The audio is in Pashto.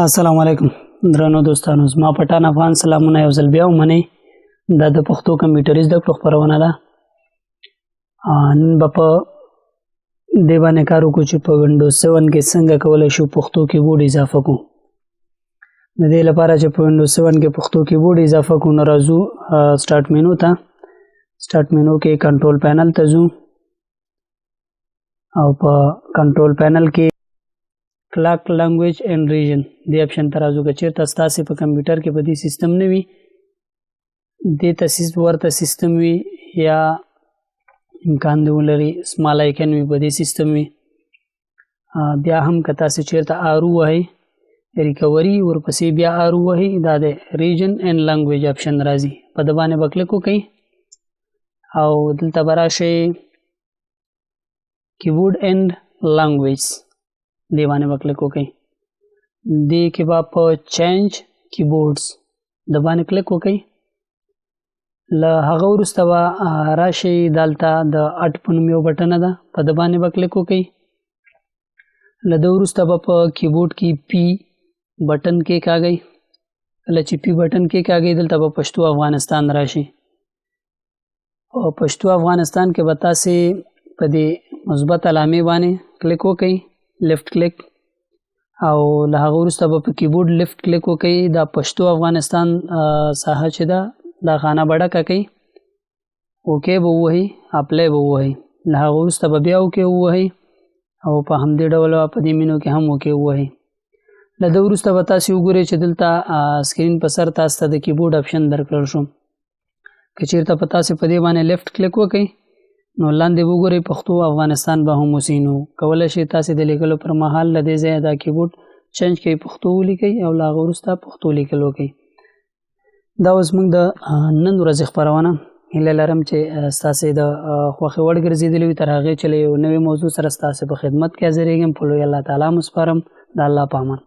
السلام علیکم درنو دوستانو، زما پټان افغان سلامونه یو ځل بیا ومنئ. دا د پښتو کمپیوټري زده کړو خپرونه ده. نن به په دې باندې کار وکړو چې په وینډوز 7 کې څنګه کولی شو پښتو کیبورډ اضافه کړو. د دې لپاره چې په وینډوز 7 کې پښتو کیبورډ اضافه کړو، نو راځو سټارټ مینو ته. سټارټ مینو کې کنټرول پینل ته ځو او په کنټرول پینل کې کلاک لانګویج اینډ ریجن دې اپشن ته راځو. که چېرته ستاسې په کمپیوټر کې په دې سیستم نه وي، دې ته ورته سیستم وي یا امکان دی ولري سمال آیکن وي، په دې سیستم وي، بیا هم که تاسې چېرته آر ووهئ، ریکوري، ورپسې بیا آر ووهئ، دا د ریجن اینډ لانګویج اپشن راځي. په ده باندې به کلیک وکړئ او دلته به راشئ کیبورډ اینډ لانګویج، دې باندې به کلیک وکړئ. دې کې به په چینج کیبورډز د باندې کلیک وکړئ. له هغه وروسته به راشئ دلته د اډ په نوم یو بټنه ده، په ده باندې به کلیک وکړئ. له ده وروسته به په کیبورډ کې پی بټن کېکاږئ. کله چې پی بټن کېکاږئ، دلته به پښتو افغانستان راشي. په پښتو افغانستان کې به تاسې په دې مثبت علامې باندې کلیک وکړئ، لیفټ کلیک، او له هغه وروسته به په کیبورډ لیفټ کلیک وکړئ. دا پښتو افغانستان ساحه چې ده، دا خانه به ډکه کړئ، اوکی به ووهئ، اپلای به ووهئ. له هغه وروسته به بیا اوکی ووهئ او په همدې ډول به په دې مینو کې هم اوکی ووهئ. له ده وروسته به تاسې وګورئ چې دلته سکرین په سر تاسو ته د کیبورډ اپشن درکړل شو. که چېرته په تاسې په دې باندې لیفټ کلیک وکړئ، نو لاندې به وګورئ پښتو افغانستان به هم اوسي. نو کولی شئ تاسې د لیکلو پر مهال له دې ځایه دا کیبورډ چینج کړئ، پښتو ولیکئ او له هغه وروسته پښتو لیکل وکړئ. دا اوس موږ د نن ورځې خپرونه. هیله لرم چې ستاسې د خوښې وړ ګرځېدلې وي. تر هغې چې له یو نوې موضوع سره ستاسې په خدمت کې حاضرېږم، په لوی الله تعالی مو سپارم. د الله په امان.